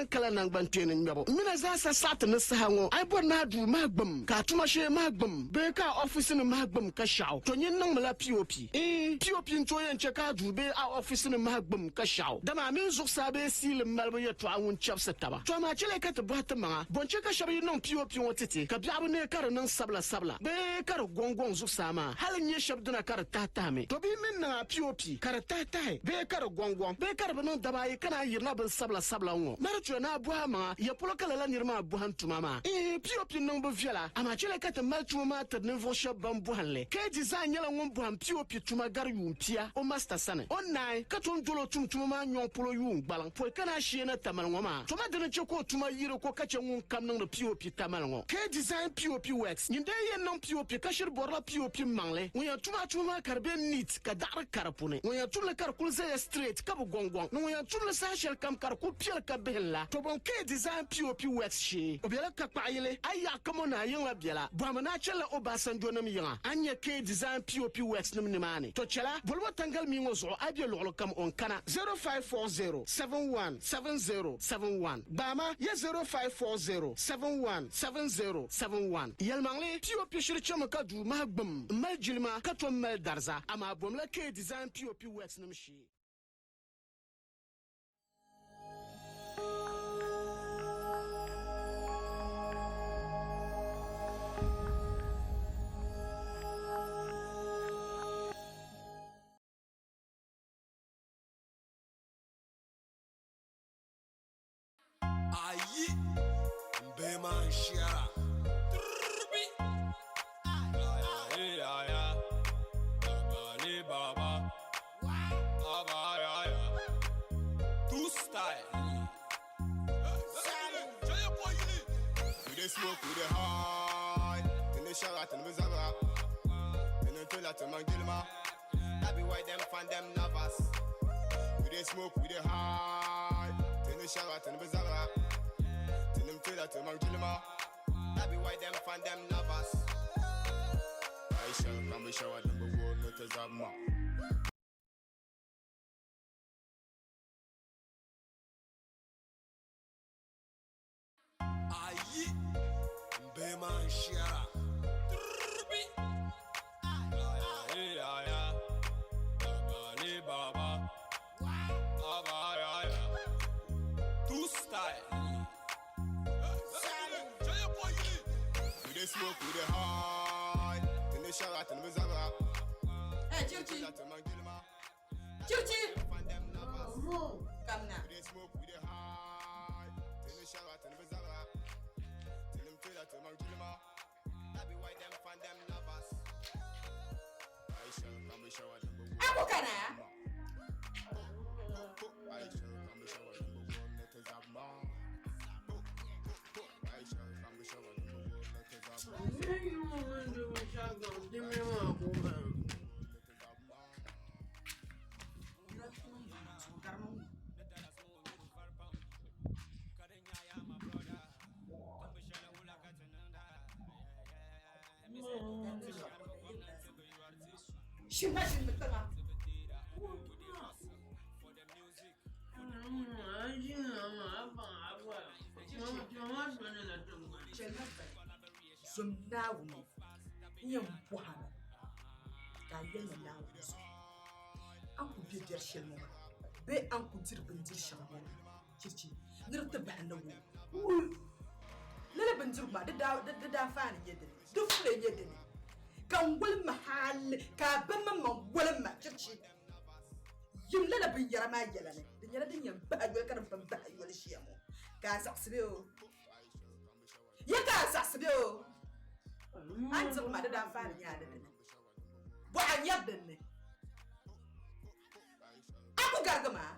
din kala naŋgbankpeeni ŋmɛbu. M mina zaasa saɣiti ni saha ŋɔ a yi bɔri ni a duu mahi gbum, ka a tuma shee mahi gbum bee ka a ɔfisi ni mahi gbum ka shɛɣu, to nyin niŋmila POP. Iin, POP n-tooi yɛn chɛ ka a duu bee a ɔfisi ni mahi gbum ka shɛɣu, dama a mini zuɣusaa bee siili malibu yɛtɔɣa ŋun chɛbisi taba. To amaa chɛliya ka ti bɔhi ti maŋa, bɔ n-chɛ ka shɛba yi niŋ POP ŋɔ ti ti, ka biɛɣu bi neei ka di niŋ sabila sabila bee ka di gɔŋgɔŋ zuɣusaa maa, hali n-nyɛ shɛba dina ka di tahi tahimi? To bɛ yi mi niŋ a POP ka di tahi tahi bee ka di gɔŋgɔŋ bee ka di bi niŋ daba ayi ka naan yirina bin sabila sabila ŋ-ŋɔ, mari tuya ni a bɔhi a maŋa, ya polo ka lala niri maa bɔhim tuma maa? Iin, POP niŋbu viɛla, amaa chɛliya ka ti mali tuma maa tiri ninvuɣ shɛba ban bɔhim li. KD zaa nyɛla ŋun bɔhim POP tuma gari yuun pia o masita sani. O ni naai ka tom doli o tum tuma maa nyɔŋ polo yuun gbaliŋ pɔi ka naan sheei na Tamale ŋɔ maa. Toma dini n-chɛ ka o tuma yi di ko ka chɛ ŋun kam niŋdi POP Tamale ŋɔ. K-Design POP Works nyin dee yɛn niŋ POP ka shiri bɔrila POP maŋli ŋun yɛn tum a tuma maa ka di be neat ka daɣiri ka di puni, ŋun yɛn tumli ka di kuli zaya straight ka bi gɔŋgɔŋ, ni ŋun yɛn tumli saha shɛli kam ka di kuli piɛli ka bihim la. To bɔŋ K-Design POP Works shee. O bela Kakpaɣayili, a yi yaɣi Kamo Naa yiŋla bela, bɔhimi ni a chanila Obasanjo nim yiŋa, a ni nya K-Design POP Works nim nimaani. To chɛla, bolibo tangali mii ŋɔ zuɣu a yi be luɣili kam o ni kana. 0540 71 70 71. Gbaama ya 0540 71 70 71. Yɛlimaŋli, POP shiri chɛmi ka duu mahi gbum m-mali jilima ka tom mali dariza, amaa bomla K-Design POP Works nim shee. Ayi n bihi maa n shɛra Tiribi Ayaya Babali baba Abayaya Two style We dey smoke, we dey high. Tini shara, tini bizabra. Tini tula, tini mangilma. That be why them find them love us. We dey smoke, we dey high. Tini shara, tini bizabra. Tini tula, tini mangilma. That be why them find them love us. Aisha, come we shower them, but we not to zabma. Ayi n bihi maa n shɛra Tiribi Ayaya Babali baba Abayaya Two style We dey smoke, we dey high. Tini shara, tini bizabra. Hey, Chirchi. Chirchi. Kamna. Aku kana ya? Shima shimi tiŋa. Zom Naawuni n yɛn bɔhi a mi ka a yɛli ma Naawuni zuɣu a ni ku be biɛri shɛli ŋɔ maa bee a ni ku diri bindiri shɛŋa ŋɔ maa chichi ni di ti bahi ni wuhi lala bindirigu maa di daanfaani nyɛ dini di fuli nyɛ dini ka n woli ma hali ka a ba maŋmaŋ woli ma chichi yim lala binyɛra maa yɛla ni di nyɛla din yɛn bahi yoli ka din pun bahi yoli ʒiya ŋɔ ka a zaɣisi bee o ya ka a zaɣisi bee o a ni diri ma di daanfaani nyɛ a di dini bɔɣa nyɛri dinni a ku garigi maa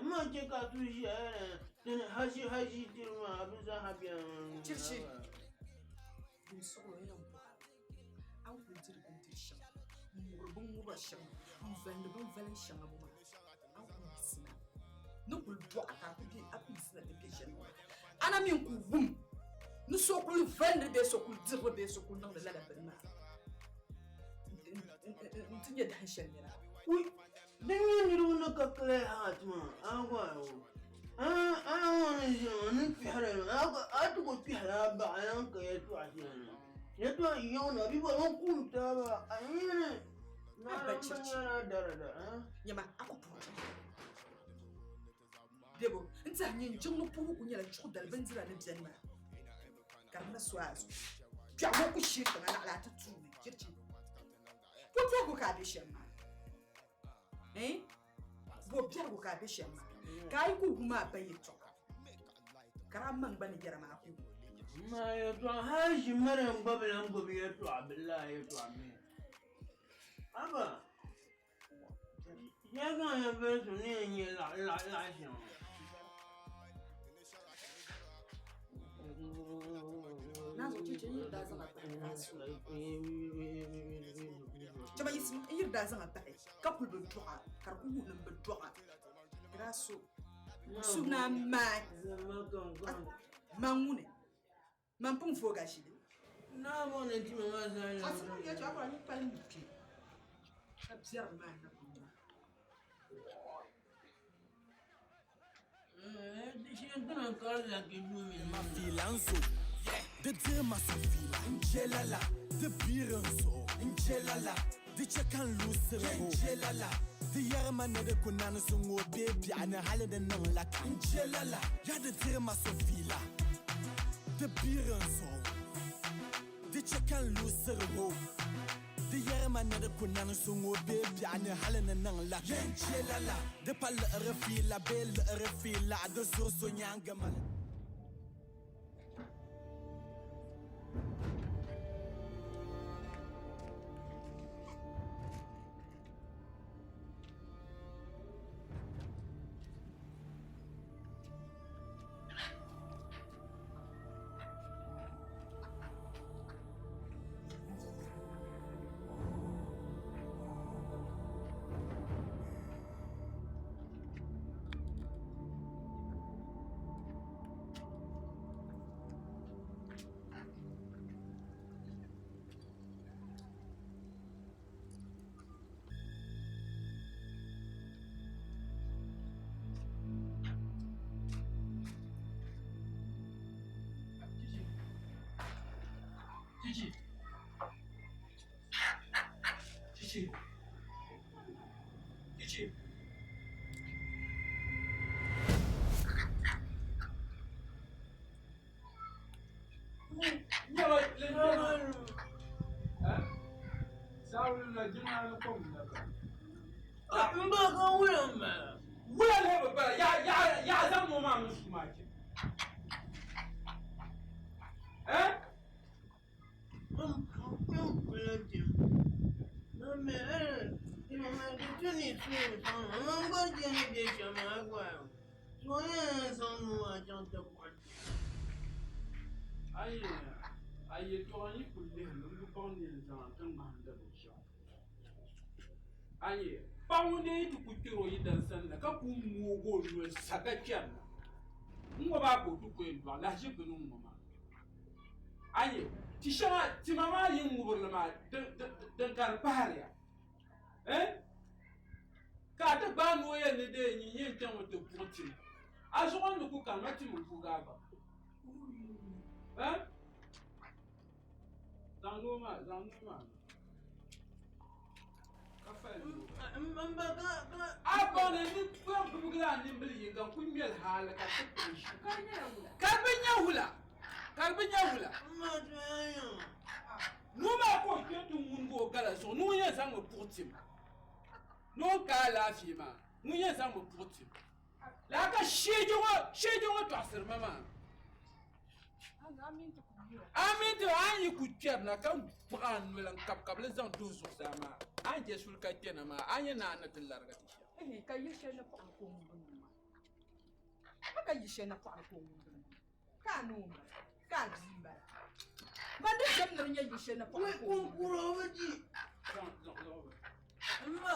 Ma chɛ ka a tuhi ʒiya dini haʒi haʒi diri maa bɛ zaaha bɛni. Chirichi din suɣulo yɛn bɔha a ni kuli diri bindiri shɛŋa n-ŋubiri binŋubira shɛŋa n-valindi binvalin shɛŋa ŋɔ maa a ni kuli yiɣisina ni kuli dɔɣi ka a ku yiɣisina ti be shɛli ŋɔ maa a na mi n-ku wum ni so kuli valindi bee so kuli dirili bee so kuli niŋdi lala bini maa nti nyɛ dahin shɛli nira. Ui! Din nyɛ niriba ni ka clear heart maa, a gba o. A a ŋɔ ni ʒiya ŋɔ ni kpɛhiri mi, a ti ku kpɛhila a baɣa lan ka yɛltɔɣa shɛli ni. Yɛltɔɣa yiŋ na bɛ bɔri n kum taaba, a nyini Abba Chirichi. nyɛla darada. Nyama a ku puhi chuɣu bebo n-tɛhi nyin jiŋli puhibu ku nyɛla chuɣu dali bindira ni beni maa ka di na so a zuɣu. Kpɛɣu ŋɔ ku shee tiŋa naɣila a ti tuui Chirichi. Bo biɛhigu ka a be shɛm maa? Eh? Bo biɛhigu ka a be shɛm maa? Ka a yi ku wum a ba yɛtɔɣa, ka di a maŋ gba ni yɛra maa ku wum. Ma yɛtɔɣa hali ʒi Mariam gba bi lan gbubi yɛtɔɣa billahi yɛtɔɣa mi. Aba, ya zaŋ ya vɛɛsi ni yɛn nyɛ laɣ shɛŋa. Chɛba yiɣisimi n yiri daa zaŋ a bahi ka kuli bi dɔɣa ka di ku wuhi ni n bi dɔɣa di daa so suhu ni a maai man ŋuni man pun vooi a ʒili. Ka biɛrim maa na kuli niŋ. Filanzo, di diri ma so fiila n-je lala, di biiri n zuɣu n-je lala, di che ka n luusiri o n-je lala, di yɛri ma ni di ku nani zuŋ o bee biɛɣu ni hali di niŋ la ka n-je lala, ya di diri ma so fiila, di biiri n zuɣu, di che ka n luusiri o. Di yɛri ma ni di ku nani so ŋɔ bee biɛɣu ni hali ni niŋ la yɛn chɛ lala. Di pa liɣiri fiila bee liɣiri fiila di zuɣu so nyaaŋa mali. Chichi. Chichi. Chichi. Wula lee bi bala yaa zaŋ noo maa mini suu maa chɛ eh? Ayi a yɛltɔɣa yi kuli lihi mi n bi baŋ ni yɛn zaŋ a ti ŋmahindi binshɛɣu. Ayi paɣa ŋun dee yi ti ku kpɛri o yidana sani na ka ku moog o noli sa ka kpɛri na n-ŋɔ maa ka o ti ku yɛn dɔɣi lahiʒi bini n-ŋɔ maa. Ayi ti shɛŋa tima maa yi ŋubiri li maa din ka di pahiriya eh ka a ti gbaai ni o yɛli ni dee nyin yɛn chaŋmi ti buɣi tim a zuɣu ni ku kanima tim n-guugi a gba eh zaŋ noo maa zaŋ noo maa ka fali noo a baŋ ni ni kpɛm bibigila a nimbili yinga n ku ŋmɛli hali ka ti kpuɣi ʒi ka di bi nya wula ka di bi nya wula noo maa ka o kpɛ ti ŋunigi o gala zuɣu ni ŋun yɛn zaŋmi puɣi tim ni o ka alaafee maa ŋun yɛn zaŋmi puɣi tim laa ka sheejo ŋɔ sheejo ŋɔ tɔɣisiri ma maa A mini ti a ni yi ku kpɛrina ka kpuɣi a noli n-kabikabili zaŋ duhi zuɣusaa maa, a ni je suli ka kpɛna maa, a ni nyɛ ni a ni ti larigi ti shɛm. A ka yi shɛli napɔɣu ni ka o ŋubiri maa. Ka a noo m-bala, ka a bia m-bala. Man di chɛmi ni di nyɛ yi shɛli napɔɣu ni ka o ŋubiri. Kunkuro bi di. Mma.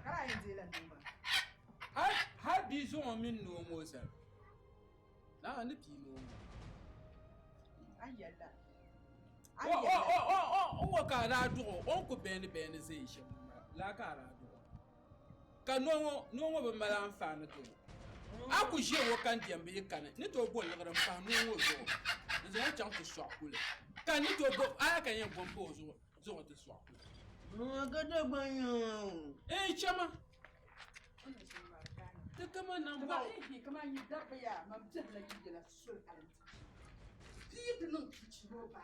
Ka daa yɛn deela noo maa. Hal bia zuŋɔ mini noo ŋɔ sani. Naa ni pii noo ŋɔ. A yɛli la. O ŋɔ ka a daa duɣi o, o ni ku bɛni bɛni zaya shɛm m-bala. Laa ka a daa duɣi o. Ka noo ŋɔ, noo ŋɔ bi mali anfaani ti o. A ku ʒe ŋɔ ka n diɛmbu yi kani, n ni tooi bo liɣiri m-pahi noo ŋɔ zuɣu n-zaŋ o chaŋ ti sɔɣi kuli. Ka n ni tooi bo, a yaa ka n yɛn bo m-pahi o zuɣu zaŋ o ti sɔɣi kuli. Mama ka Dagbaŋ nyaŋ a o. Ee, chama. Ti kama nambɔɣu. Kaman yi dabba yaa, man biɛhila yi yɛla soli hali nti kpi. Bia yi ti niŋ chichi ni o ba,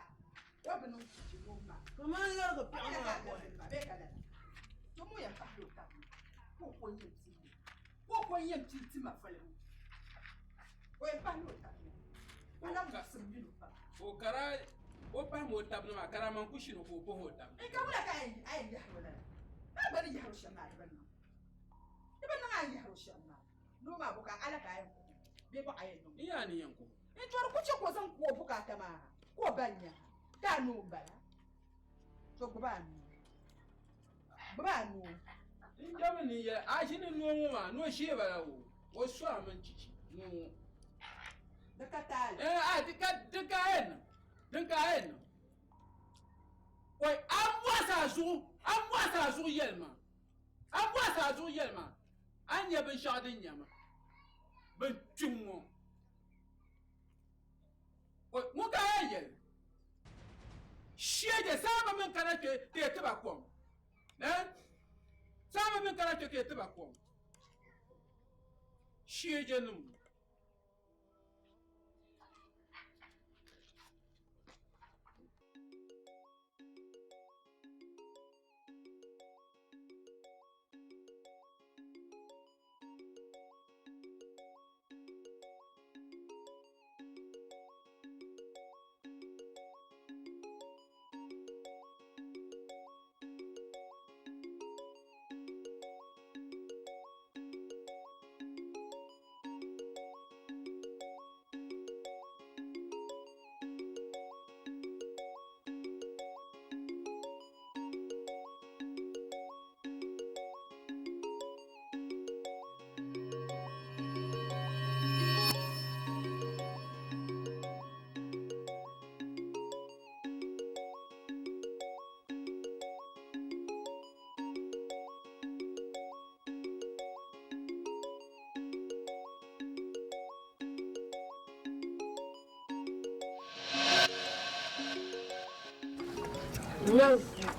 o bi niŋ chichi ni o ma. Kaman lɛrigi piɛɣu maa kɔhi. Bee ka lala. To mo yɛn pahila o tabi ni ka o ko n-yɛn pili li. Ka o ko n-yɛn pili ti ma fali ŋɔ. O yɛn pahila o tabi ni. O lahi muɣisim mini o pam. O kara o pahimi o tabi ni maa, karaman ku shini ka o pahi o tabi ni. N ka wula ka a yɛn yɛhiri o lala? A gba ni yɛhiri o shɛm maa di bi niŋ. Di bi niŋ a ni yɛhiri o shɛm maa. Noo maa bo ka a la ka a yɛn kuhi bee bɔ a yɛn niŋ o? N yaa ni yɛn kuhi. N tɔri ku chɛ ka o zaŋ ku o bukaata maa ka o ba nya ka a noo m-bala. To gbubi a nuu. Gbubi a nuu. N jɛmi ni yɛli a ʒini noo ŋɔ maa, noo ʒee bala o, o so a mini chichi noo ŋɔ. Di ka taali. Eh, a di ka, di ka a yɛn niŋ, din ka a yɛn niŋ. Oi, a mɔɣisi a zuɣu, a mɔɣisi a zuɣu yɛli ma, a mɔɣisi a zuɣu yɛli ma, a ni nya binshɛɣu din nya ma, bɛn kpim ŋɔ. Oi, ŋun ka a yɛn yɛli? Shɛja saamba mini kana kpe ka yi ti ba kom. Eh? Saamba mini kana kpe ka yi ti ba kom. Shɛjanim.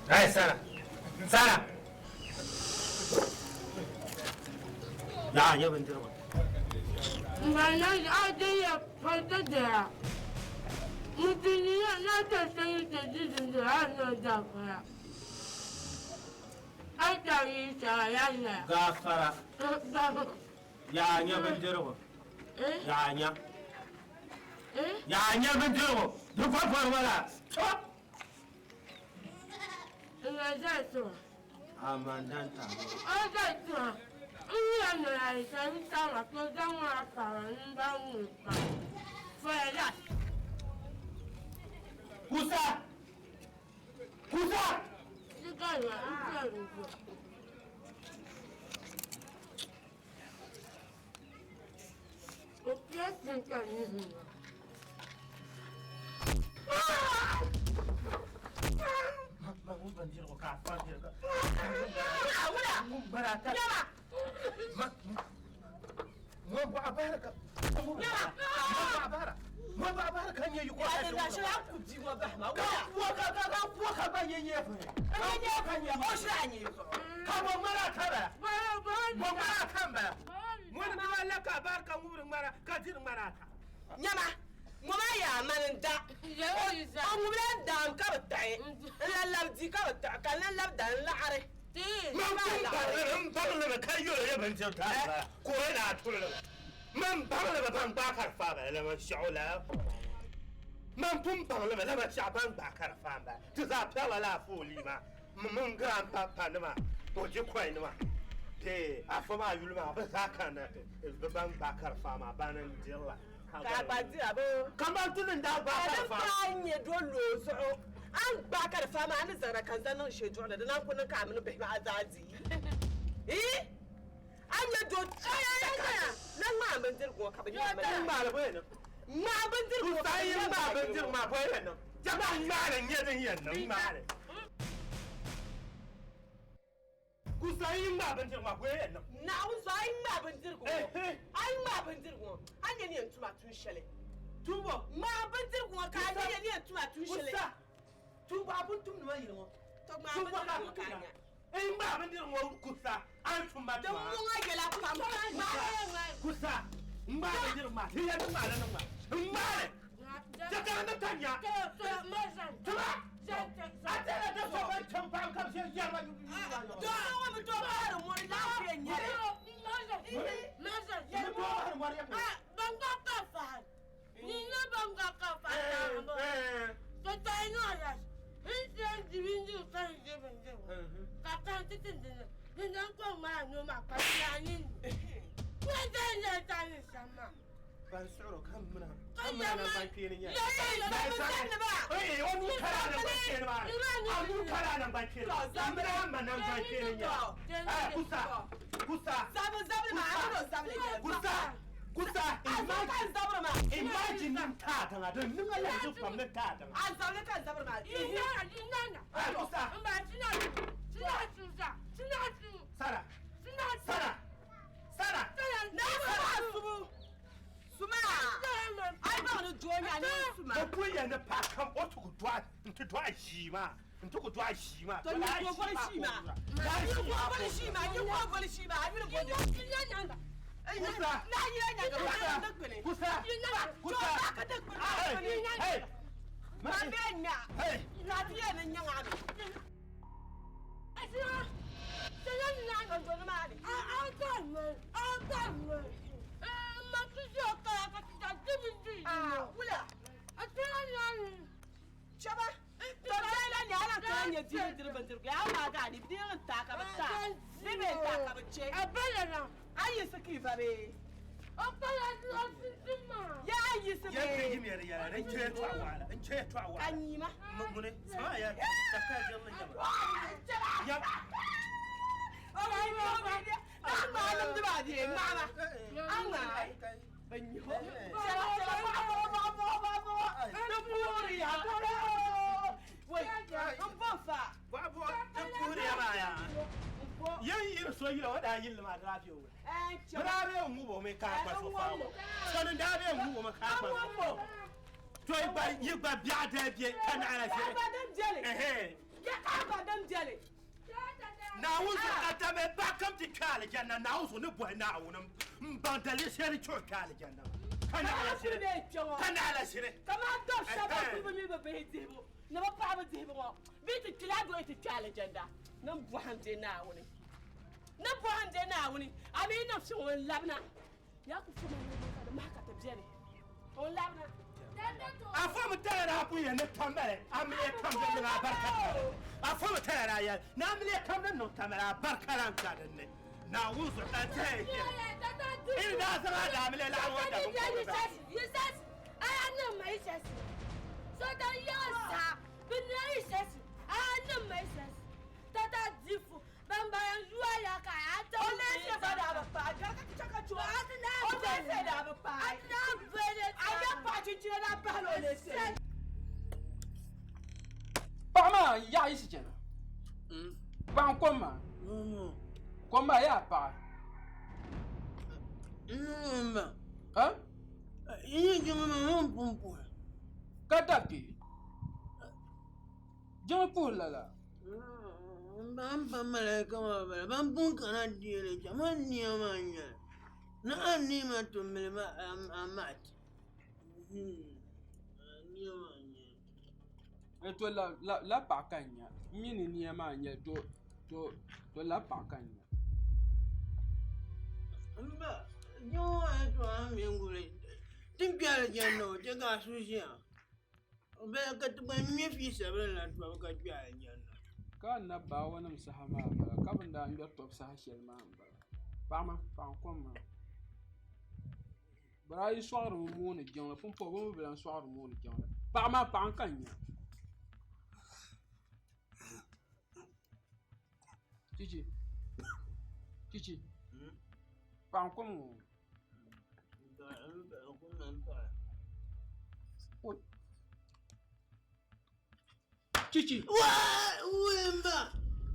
Hey, Sara! Sara! Ya, ya bindirigu. Gafara. Ya nya bindirigu. Ya nya. Ya nya bindirigu. Duk farfar wala. Amandanta. Kusa! Kusa! Nyama, ŋɔ maa yaa mani n da. O ŋubila daam ka bi taɣi, n lan labi di ka bi taɣi, ka n lan labi da n laɣiri. Man baŋli ka yoli ya bindiri taara ka o na tulli. Man baŋli ba ban gbaai ka di faai bala la man shɛɣu la. Man pun baŋli ba la man shɛɣu ban gbaai ka di faai bala. Ti zaa piɛrila laa foolii maa min grand papa nima o di kɔi nima. Te afa maa yuli maa bi zaa kanna bi ban gbaai karifa maa bani n dirila. Ka a gba dira bo. Kaman ti ni daa gbaai Ka karifa. din paai nyɛ do loo zuɣu a ni gbaai karifa maa a ni zaŋda ka n zaŋ niŋ shee duɣu ni di naan ku niŋ ka a mini bihi maa zaa di. Ii! A nyɛ do na ŋmaai bindirigu ŋɔ ka bi nyɛ N ŋmaali bɔ yɛn niŋ? Ŋmaai bindirigu ŋɔ ka Kusa bi yi nyɛ ŋmaai bindirigu maa bɔ yɛn niŋ? Jɛma n ŋmaali n nyɛ din yɛn niŋ n ŋmaali. Kusa yi ŋmaai bindirigu maa bɔ yɛn niŋ? Naawuni zuɣu a yi ŋmaai bindirigu ŋɔ, a yi ŋmaai bindirigu ŋɔ, a ni nyɛ ni yɛn tum a tuun shɛli. Tumbo. Ŋmaai bindirigu ŋɔ ka a nyɛ ni yɛn tum a tuun shɛli. Kusa. Tumbo a pun tumdi ma yili ŋɔ. To ŋmaai bindirigu ŋɔ ka a nya. N ŋmaai bindirigu ŋɔ kusa a ni tum ma Din tuma. muŋa yɛla pam. Kusa. N ŋmaai bindirigu maa. Ti yɛn ŋmaai li niŋ ma. N ŋmaai li. Chɛ ka di ka nya. Tuma. A tɛla da so ban chɛm paɣa ka bi shɛli yɛri ma. To ŋɔ mi to baari mɔri laafee nyɛli. Ni to baari mɔri ya Ban suɣuri ka mina. Ka mina nan ban kpeeni nyɛ. Ee, o nuu kala nan ban kpeeni maa ni. A nuu kala nan ban kpeeni. Mina ma nan ban kpeeni nyɛ. Ee, kusa. Kusa. Zabili zabili maa a ni o zabili nyɛli. Kusa. Kusa. A zabili ka n zabiri maa. Imagine nim taa tiŋa din niŋ a lahizu pam ni taa tiŋa. A zabili ka n zabiri maa. Ee, kusa. Sara. Sara. Sara. Na suma subu. Suma. Ai ba ni doo nya ni suma. Ka pun yɛn ni paɣa kam o ti ku dɔɣi n ti dɔɣi ʒii maa n ti ku dɔɣi ʒii maa. To ni ko voli shii maa. Ni ko voli shii maa. Ni ko voli shii maa. A yuli bɔ Kusa. Na yila nya ka ba ka dikpuni. Kusa. Kusa. To ba ka dikpuni. Hey. Hey. Ma bɛ nya. Hey. Na ti yɛn ni nyaŋ a mi. Wula. Chaba. To la nya ala ka nya di diri bindirigu ya ma ga ni bi n ta ka bi ta. Bi bɛ ta ka bi che. A yi si ki va be. Ya yi si Yɛn be. kpe jimɛri yɛla n chɛ tɔɣa waɣala n chɛ tɔɣa Ka waɣala. nyima. Muni sama ya ka jɛlli nyɛma. Yap. Bɔɣa bɔɣa ti puhiri ya maa ya. Yɛn yiri so yila o daa yilli maa daa bɛ o. Bi daa bɛ ŋubo mi ka a kpa so faa o. Sani daa bɛ ŋubo mi ka a kpa so faa o. To yi gba yi gba biɛɣu daa bɛ ka naɣila shɛli. Ɛhɛn. Naawuni zuɣu ka dama ba kam ti kpe alijanna Naawuni zuɣu ni bɔhi Naawuni n baŋ daliri shɛli ni kpe o kpe alijanna maa. Ka naɣila shiri. Ka naɣila shiri. Kamani dɔb shɛba ban kuli bi mi bi bihi dihibu ni bi paɣaba dihibu ŋɔ bɛ ti kpila dɔyi ti kpe alijanda ni bɔhim de Naawuni ni bɔhim de Naawuni a mi niŋ shɛŋa o labina ya ku fuma ni ka di mahi ka ti beni o labina. A fo mi tala daa pun yɛn ni tambali amiliya kam din niŋ a barika ka dinni. A fo mi tala daa yɛli ni amiliya kam din niŋ tambali a barika lan ka dinni. Naawuni zuɣu ka n tɛhi yɛli. Iri daa zaŋ a daamiliya laɣim o dabin kɔbiri ba. O leei gba daa bi paai gari ka ti chɛ ka chɛ o. O leei daa bi paai. A yɛ paɣa chinchina daa pahila o leei. Paɣa maa yaɣa yi si chana. Paɣa n kom maa. Kom maa yaa paɣa. Ha? Ka dabi kpe. Jiŋli puhiri lala. Ban pa malaika maa bala ban pun kana deeli chɛ man nia maa n-nyɛli ni a ni ma tumili ma a maati nia maa n-nyɛli. E to la la la paɣa ka n nya. N mi ni nia maa n nyɛli to to to la paɣa ka n nya. M ba jiŋ ŋɔ yɛltɔɣa a ni mi guli ti kpe alijanna o chɛ ka a suhu ʒiya. O bela ka ti gba ŋme fii sabinli la tɔbu ka kpe alijanna. Ka annabi Baawanim saha maa m-bala, ka bɛ ni daa ŋmɛri tɔbu saha shɛli maa m-bala. Paɣa maa, paɣa n-kom maa. Bɛ daa yi sɔɣirimi mooni jiŋli, pumpɔŋɔ bɛ mi bi lan sɔɣiri mooni jiŋli. Paɣa maa, paɣa n-ka n-nya. Chichi, chichi, paɣa n-kom ŋɔ. Chichi. Wimba.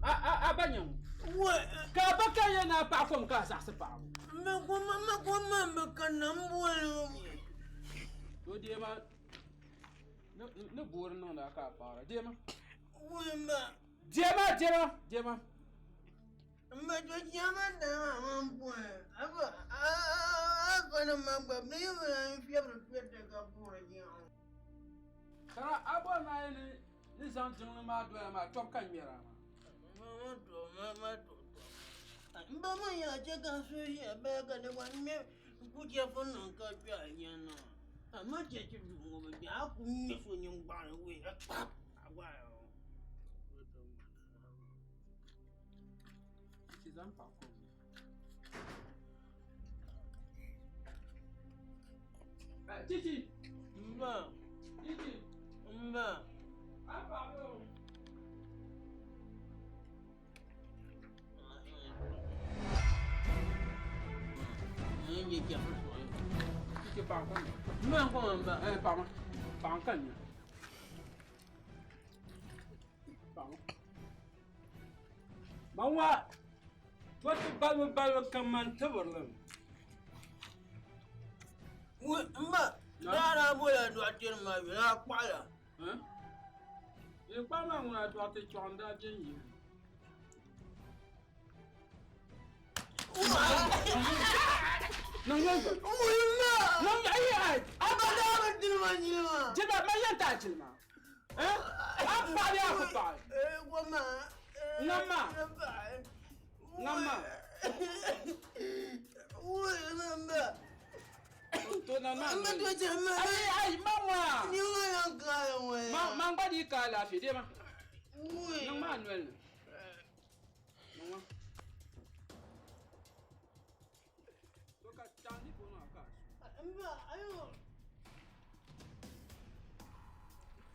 A a a ba nyɛ ŋɔ. Ka a ba ka yɛn ni a paɣa kom ka a zaɣisi paɣabu. Ma kom ma kom ma bi kanna m boli o. To deema ni ni boori niŋdi a ka a paɣira deema. Wimba. Deema deema deema. M ba to chiama dama man puhi. Afa a a ni ma gba bi yi bi lan fiɛbiri kpɛriti ka puhiri jiŋli. Kara a bɔri ni a yi ni ni zaŋ jiŋli maa doya maa tɔbu ka n ŋmɛri a maa. M ba maa yaa chɛ ka n suhu ʒiya baya ka di gba ŋmɛ kuchɛfu niŋ ka kpe aljanna maa. Amaa cheechi duu ŋɔ bi bɛ a ku ŋmɛ so nyingbaɣili wee kpap a gba Chichi. Mba. Chichi. Mba. Chichi paɣa kom. Mba kom mba. Eh paɣa ma. Paɣa n ka nya. Paɣa ma. Manwa. Tɔti balibu balibu kaman tibirili. Mba, daa bola dɔɣiteri maa yuli a kpaɣila. Yi kpaɣi maa ŋuna dɔɣite chɔɣu n-daa bɛ n-yi. Niŋ yɛn gba. Mba! Niŋ ayi ayi. A ba daa bi diri ma jilima. Jilima, ma yɛn ti a jilima. A paɣi bee a ku paɣi? Goma. Ŋam maa. Ŋam maa. Wui, mba. To na maa. Mba to chɛ ma. Ayi ayi ma ŋɔ. Ni ŋɔ yan kaali ŋɔ ya. Ma gba dii ka alaafee dee ma. Wui. Niŋ maa noli ni. Niŋ ma. To ka taŋ ni boŋɔ ka a su. Mba ayo.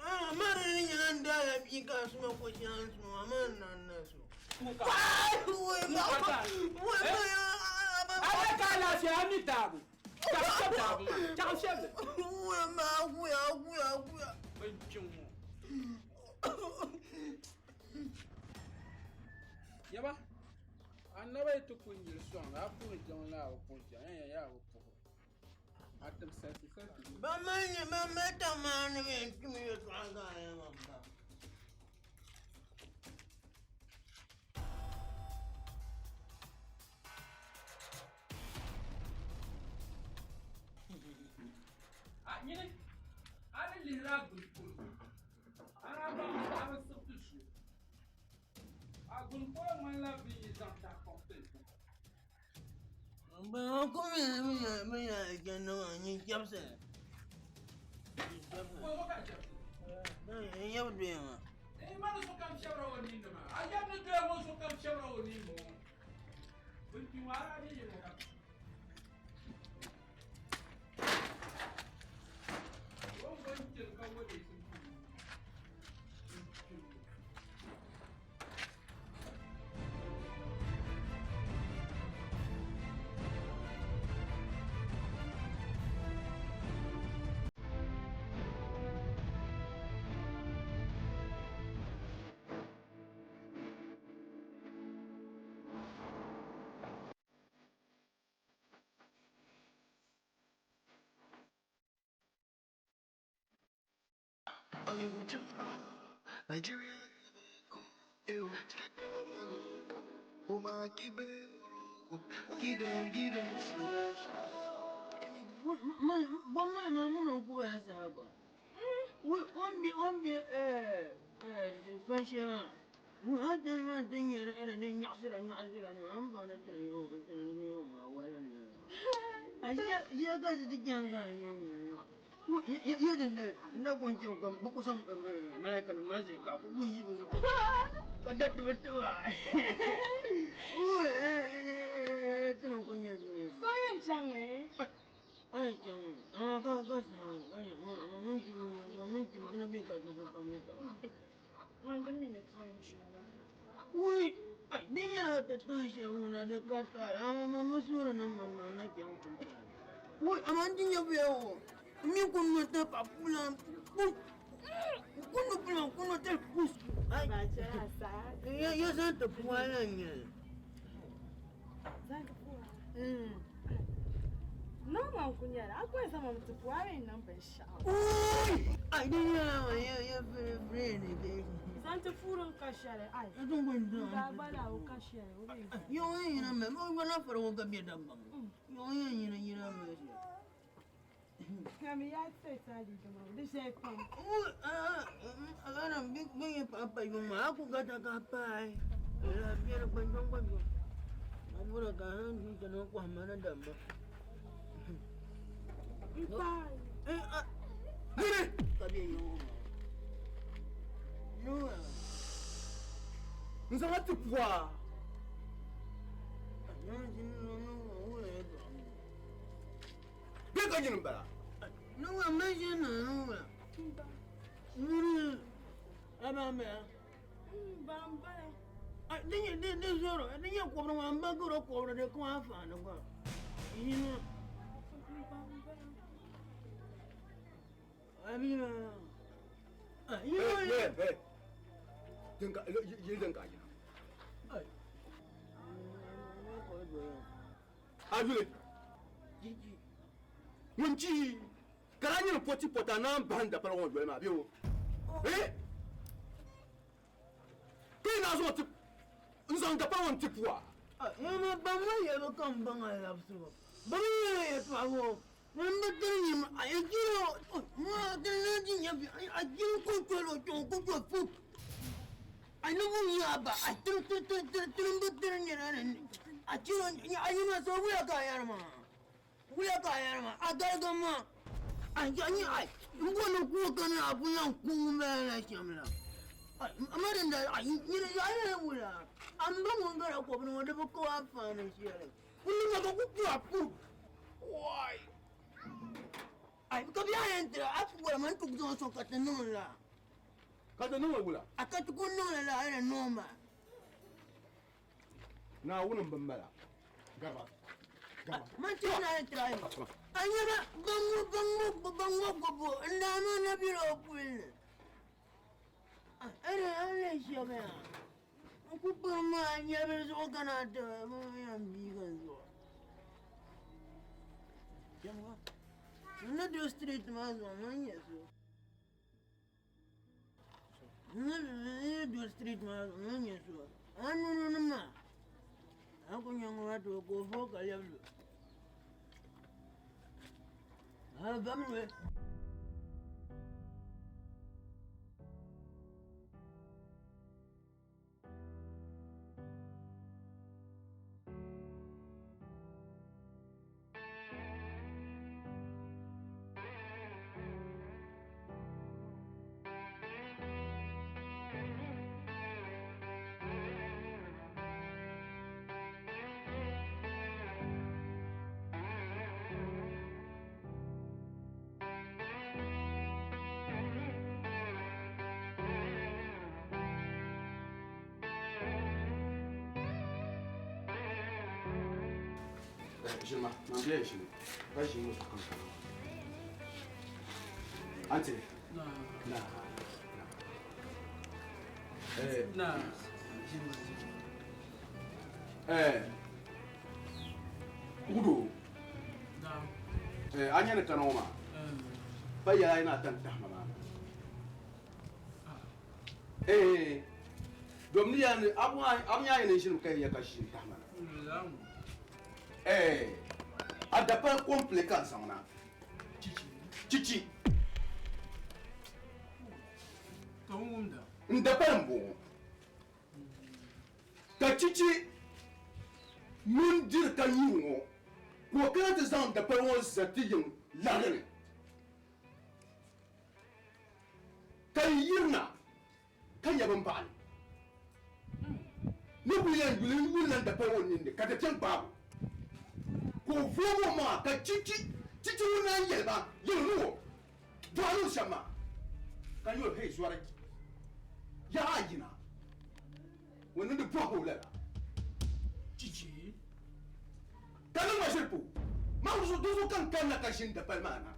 Ah, ma di nyɛla n daala bia ka a suma ko shɛŋa n suma ma n na na so. Wui ma. Wui ma ya. A bɛ ka alaafee a mi daabu. Chaɣu shɛbi daabu maa. Chaɣu shɛbi li. Wui ma akuya akuya akuya. Bin kpiŋ ŋɔ. Yaba, annaba yi ti ku nyili sɔŋ a puhi jiŋli a bi puhi jiŋli, yan ya a bi puhi. A tib salisi salisi. Ba mali ni ba mali tamaa ni bɛ yɛn tum yɛltɔɣa ka a yɛn ma ba. A nyini, a ni lihiri a gbuni polo, a daa baŋ ni a bi siɣi ti so. A gbuni polo ŋmanila bɛ yi zaŋ tahapɔŋ pili tiŋa. Ba ku mi mi mi ya aljanna maa nyin chɛbisi. Ko ka chɛbisi? N yab doya maa. N ma ni sokam chɛbira o ninni maa. A yab ni doya ŋɔ sokam chɛbira o ninni ŋɔ. Bin kpi ŋɔ a daa dii yi ŋɔ ka. O ni bin kpiri ka wo neesim puuni. Bin kpi ŋɔ. Nigeria, ew, oh my, give it, give it, give it. Ba ma ma mu ku ba sa ba. On bi on bi eh eh fan shɛli maa. A ti ma ti nyɛri iri di nyaɣasira nyaɣasira ni an ba ni tiri yo tiri yo ma wala ni. A ya ya ka ti ti chaŋ ka nyɛ. Yadda na gunce ga ba kusan malaika na mazi ka ku yi ba ka da ta ta tana kunya ne. Ko yɛn chaŋ eh? Ai chaŋ a ka ka sa ai mun ji mun ji na bi ka ka ka mi ka. Man bin ne ko yin shi. Wai ai din ya ta tashi na da ka ta amma musura nan mamma na ke kun. Wai amma din ya biyo mi kun ta pa pula kunu pula kunu ta kus. Ba ce sa. Ya ya san ta puwa ne. Zan ka puwa. Normal kunyara, akwai zama mutu puwa rai nan ban sha'awa. Ui! Ai din ya ya ya fere ne ke. Zan ta furin kashare ai. Tun kun Ga bala o kashare o bai. Yo yin na me mo na fara ko ka bi da ban. Yo yin na yin na me. Kami ya ce ta di gama, da shi fam. Ui a a ga na bi bi pa pa yo ma ku ga ta ka pa ai. La bi na ban ban ban. Abura ka han ji ta na ko ma na da ma. Ipa. Eh a. Ni ka bi yo. No. N zaŋ ti pua. Bɛ ka nyini bala. Nuwa meji na nuwa. Nuri aba me. Ban bala. A dinye de de zoro, dinye kobro wa mba goro kobro de ko afa na kwa. Yino. Abi ma. Ah, yino. Hey, hey. Din ka yi din ka yina. Ai. A yuli. Jiji. Ŋun ji kala nyini pɔti pɔta naan bahin dapala ŋɔ yoli maa bɛ o. Eh? Kee naa zaŋ ti n zaŋ dapala ŋɔ n ti pua. Ah, ma ba ma ye ba kan ban a la so. Ba ma ye to awo. N bɛ tiri nyim a ye jiro ma tiri na di nya bi a jiro ko to lo to ko to fu. A ni bu ya ba a tiri tiri tiri tiri tiri n bɛ tiri nyɛrɛ ni a jiro a yi ma so wuya ka yɛrɛ ma. Wuya ka yɛrɛ ma a gariga ma. A ya ni a n ko ni ko kana a bu yan kun bɛ la shɛm la. Amma da a yi ya ya wula. An ba mun gara ko bin wanda ba ko amfani shi yare. Kullum ka ku ku ku. Wai. Ai ka biya yan tira a ku wala man tuk zo so ka tan la. Ka ta niŋ wula. A ka tukun niŋ la a yɛrɛ nɔɔma. Naawuni n bin bala. Garba. Garba. Man ti na yan tira yi. A nyɛla bango bango bango gobo n daa ma na bi o puli. Ɛrɛ an le shɛba ya. N ku kpiri maa nyɛbili zuɣu kana ti ma yan bii ka zuɣu. Shɛba. N ni do street maa zuɣu man nyɛ so. N ni do street maa zuɣu man nyɛ so. A nunu ni maa. A ku nyɛ ŋun maa to ka o fo ka lɛbi lu. A bam noli. Ʒinima, man biya ʒini. Ka ʒini ŋɔ zuɣu kan. Ante. Na. Na. Eh. Na. Ʒinima ʒinima. Eh. Udo. Na. Eh, a nyɛ ni kana ŋɔ maa. Pa yɛla yi na tan tahima maa. Eh. Domin ni ya ni abu abu nya ni ʒini ka ya ka ʒini tahima na. Eh. A dapal komple ka zaŋ na. Chichi. Chichi. To n wumda. N dapal n bɔŋɔ. Ka chichi ŋun diri ka nyuri ŋɔ ka o kana ti zaŋ dapal ŋɔ za ti yiŋ larigi ni. bin baɣali ni kuli yɛn yuli n yuli lan dapali o ninni ka ti kpɛ n gbaabu ka o vooi o maŋa ka chichi chichi ŋun naan yɛli ba yɛli ni o bɔhi niŋ shɛm maa ka yɛli hei zɔri yaɣa a yina o ni di bɔhi o lala chichi ka niŋ ma ʒiri po ma zuɣu di zuɣu ka n kanna ka ʒini dapali maa na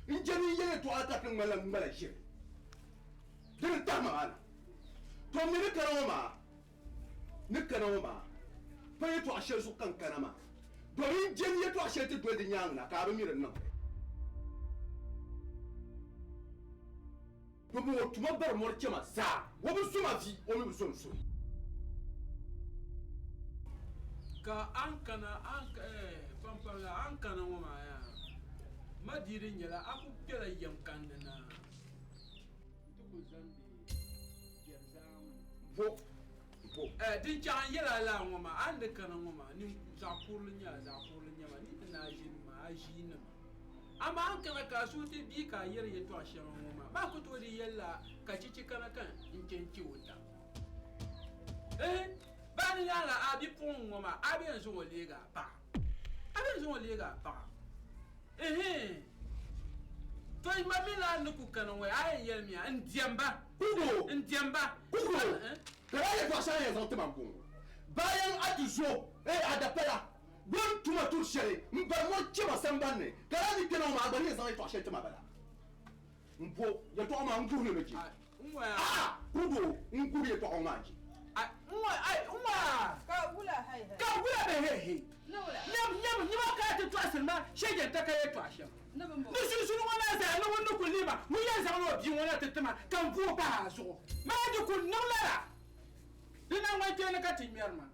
n jɛmi n yɛli yɛltɔɣa ka ti ŋmanila n ŋmala ʒiri dini n tahima maa na to mi ni kana ŋɔ maa ni kana ŋɔ maa pa yɛltɔɣa shɛli zuɣu ka n kana maa domin n jɛmi yɛltɔɣa shɛli ti doli di nyaanŋa na ka a bi mi di niŋdi domin o tuma bari mɔri chɛma zaa o bi zo ma vi o mi bi zo n so. Ka a ni kana pampam la a ni kana ŋɔ maa yaa ma dii di nyɛla a ku kpɛla yɛm kandi na nti ku zaŋ bɛ biɛri zaa ŋɔ. Bo. Din chaŋ n yɛl a lala ŋɔ maa, a ni di kana ŋɔ maa, nin zaɣ kurili n-nyɛ a, zaɣ kurili n-nyɛ ma, ni ti naai ʒini maa, a ʒiinima. Amaa a ni kana ka a suhu ti bie ka a yɛri yɛtɔɣ shɛŋa ŋɔ maa, bɛ a ku tooi di yɛli la ka chichi kana ka n chɛ n-chɛ o tam. Ehe, baa ni nyaaŋa a bipuɣiŋ ŋɔ maa, a bee n-zaŋ o leeg a paɣa. A bee n-zaŋ o leeg a paɣa. Ehe, to ma mi la ni ku kana ŋɔ, a yɛn yɛlimiya, n diɛm ba. Kugo! N diɛm ba. Kugo! Ka daa yɛtɔɣ shɛŋa yɛn zaŋ ti ma m-bɔŋɔ, Bayan a ti zo, ee a dapala, bɛ ni tuma turi shɛli m-bari mɔri chɛma samban ni, ka daa ni kpɛna ŋɔ maa, a gba ni yɛn zaŋ yɛtɔɣ shɛli ti ma bala. M bo yɛtɔɣa maa n-guhi li mi je. A'a, kudo n-guhi yɛtɔɣa ŋɔ maa je. Ka wula bɛ he he. Nyam, nyam, nyama ka a ti tɔɣisiri ma shɛjɛnta ka yɛtɔɣa shɛm. Ni sunsuuni ŋɔ maa zaa ni ŋun ni kul lihi ma, ŋun yɛn zaŋla o bia ŋɔ na ti ti ma ka m bo o pahi a zuɣu. Maa di kul niŋ lala, di naŋgbankpeeni ka ti ŋmɛri ma.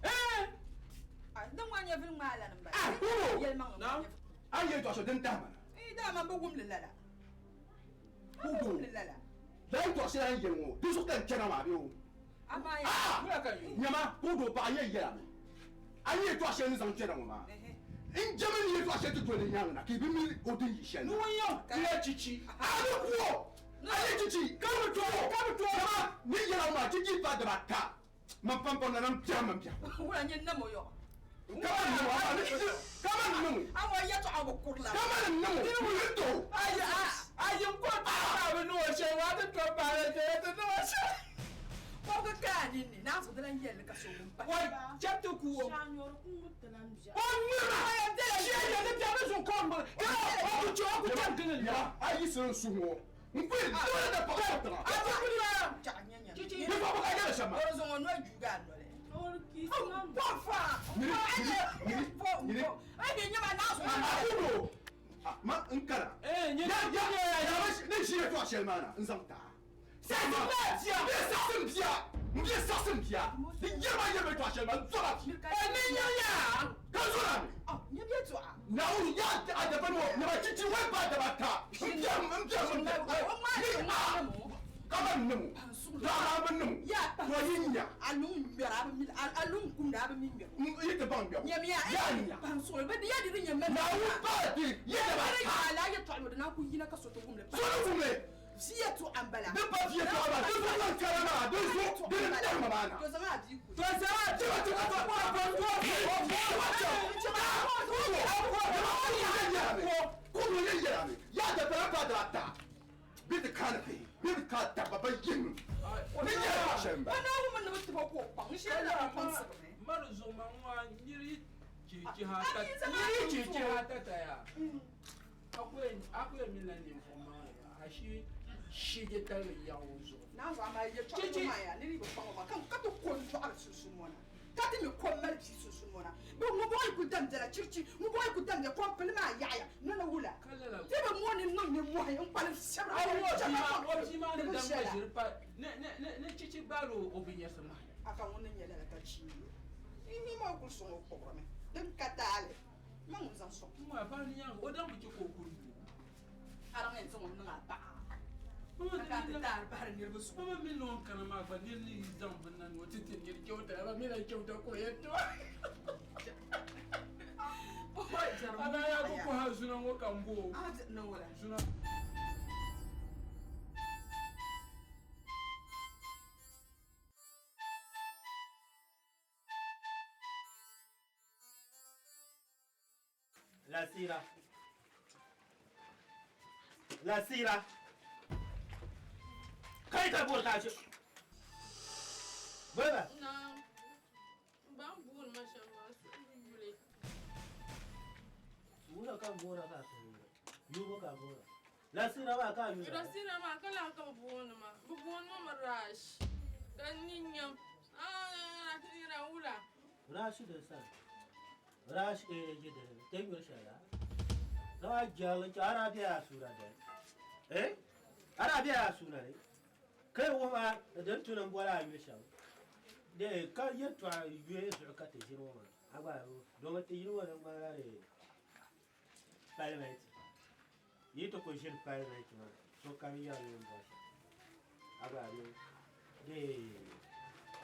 Ɛɛn! Kudo, a yi yɛtɔɣa shɛli din tahi ma na. Kudo, lala yɛtɔɣa shɛli a ni yɛli ŋɔ, di zuɣu ka n chana maa bee o? A'a! Nyama, kudo paɣa yɛn yɛla mi, a ni yɛtɔɣa shɛli ni zaŋ chana ŋɔ maa, n jɛmi ni yɛtɔɣa shɛli ti doli di nyaaŋa na ka yi bi mi o din yi shɛli na. A ni ku o, a yi chichi, ka bi tooi o, dama ni yɛla ŋɔ maa chichi pa dibata. Man pampam na nam biɛhi man biɛhi. Wula nyɛ nam o yɔ. Kama ni niŋ o kama ni niŋ o. A ŋɔ yɛtɔɣa bi kuri la. Kama ni niŋ o ni to. Ayi ayi n ko paɣa bi niŋ o shɛli waa ti to paɣa la shɛli ti niŋ o shɛli. Kɔbigi ka a ninni naa zuɣu di lan yɛlli ka so wum pahi. Wai chɛbi ti ku o. O ŋmiri ma shɛli ni biɛhi bi zuɣu ka o ŋmiri ka o ku chɛ o ku chɛbi gili li. A yi sili n suhu ŋɔ n ku yɛn doli da paɣa so tiŋa. A ti kuli maa. Ni paɣa ka yɛli shɛm maa. Akudo ma n kana ya ya ya ni ʒi yɛtɔɣa shɛli maa na n zaŋ taa Saɣisim la bia. N bɛ saɣisim bia n bɛ saɣisim bia di yɛrima yɛrima yɛtɔɣa shɛli maa n zɔra bi. Ni nyɛŋya. Ka zɔra mi. Naawuni ya a daba ni naba chichi wai ba daba ta n bia n bia n bia ni a kama n niŋ dama bi niŋ to yi nya yi ti baŋ ŋmɛbu yaa nya Naawuni ba di yi daba ta so ni wumli di pa bia tɔɣa maa di zuɣu lan kara maa di zuɣu di ni darima maa na. To zaŋ a Tiba tiba to Kudu yɛ yɛlami yaa da bala ba da ta bi ti kaani bihi bi ti ka dabba ba yim ni nyɛla paɣa shɛli n bala. Mari zuɣu ma ŋɔ niri chihichiha tataya a ku yɛn minila ninvuɣ maŋli maa ashee shije tarigi yaɣi o zuɣu. Naanzu amaa yɛtɔɣa ŋɔ maa yaa niriba yi bi kpaŋ o maŋa ka ti ko n-dɔɣiri sunsuuni ŋɔ na ka ti mi ko m-mali bia sunsuuni ŋɔ na bɛ ŋubɔɣi yi ku damdila chirichi ŋubɔɣi yi ku damdila kom pili maa yaɣiya nɔna wula ti bi mo ni niŋ nimmohi n-kpalim shɛbira A ŋɔ chɛ bia ka maa o bia maa ni di bi dam ka viɛla. ʒiri pa ni chichi gbaari o binyɛrisi ŋmahi. A ka ŋuni n-nyɛ lala ka chi yi maa o kuli sɔŋ o kpuɣirimi din ka taali ma ŋun zaŋ sɔŋ. Ŋ-ŋɔ a bahi ni nyaaŋa o daŋ bi chɛ ka o kuri duu. A daŋ yɛn zaŋ o niŋ a paɣa ka a ti taari bahiri niriba zuɣu. Mama mi ni o ni kana maa gba niri ni yi zaŋ bini na ni o ti ti niri chɛuta ba mi na chɛuta ka o yɛn ti ba. A daa yaa ku kɔhi a zuna ŋɔ ka m bo o. Zuna. Lasira. Lasira. Kai ka bori ka che. Bɔba. Naam. Ban booni ma shɛm maa suhu bi yuli. Wula ka boora ka suhu yuli. Yubu ka boora. Lasira maa ka yuli. Lasira maa ka lahi ka bi booni ma. Bi booni ma mi Rash. Ka n ni nyam. Ah, Lasira wula. Rash din sani. Rash eh je din. Te yuli shɛli la. Zaŋ jɛli che Arabia suuna dali. Eh? Arabia suuna ni. Kai wuhi din tuni n boli a yuli shɛm. De ka yɛltɔɣa yuya zuɣu ka ti ʒini ŋɔ maa. A gba domi ti yini ŋɔ di ŋmanila di palimɛnti. Yi ti ku ʒini palimɛnti maa sokam yɛri ni bɔri shɛm. A gba de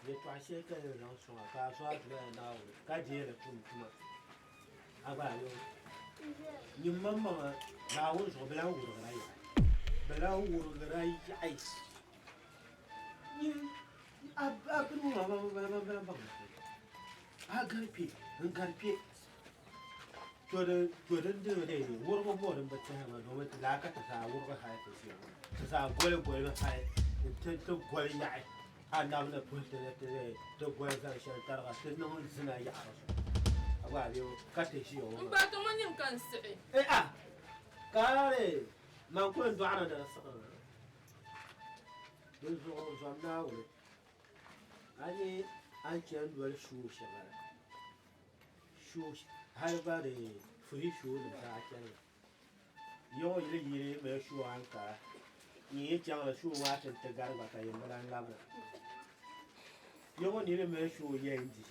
yɛltɔɣa shɛli ka ni zaŋ sɔŋ a ka a so a duma Naawuni ka deei li tum tuma. A gba nyin maŋmaŋa Naawuni zuɣu bi lan wurigira yaɣi. Bi lan wurigira yaɣi. Nyin a bini ŋɔ maa bi lan baŋ a gari kpe n gari kpe to din dimi de wurigu ŋɔ din bi tɛhi ma domi laa ka ti zaa wurigi hali ti ʒiya ŋɔ ti zaa goli golimi hali ti goli yaɣi a nabi ni puhi ti ni ti goli zaŋ shɛli tariga ti niŋ zina yaɣi di zuɣu a gba bɛ ka ti ʒiya ŋɔ N ba ti ŋɔ nyin ka n siɣi. Eh ah ka a man kuli n dɔɣira ni di siɣiri na di zuɣu zom Naawuni a ni a ni chani doli shuu shɛŋa la shuu hali gba di free shuu nim zaa chani mi ya ŋɔ yili yili mali shuu ankara n yi chaŋ li shuu maa ti ti gari gba ka yɛn bi lan labina ya ŋɔ niriba mali shuu yɛn di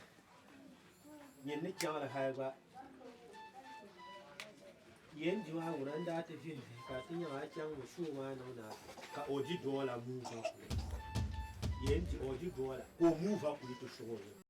nyin ni chaŋ li hali gba yɛn di maa ŋuna n daa ti vihi vihi ka ti nyaŋ a chaŋ mi shuu maa niŋ na ka o di doola muuva kuli yɛn di o di doola ka o muuva kuli ti sɔŋ o zuɣu.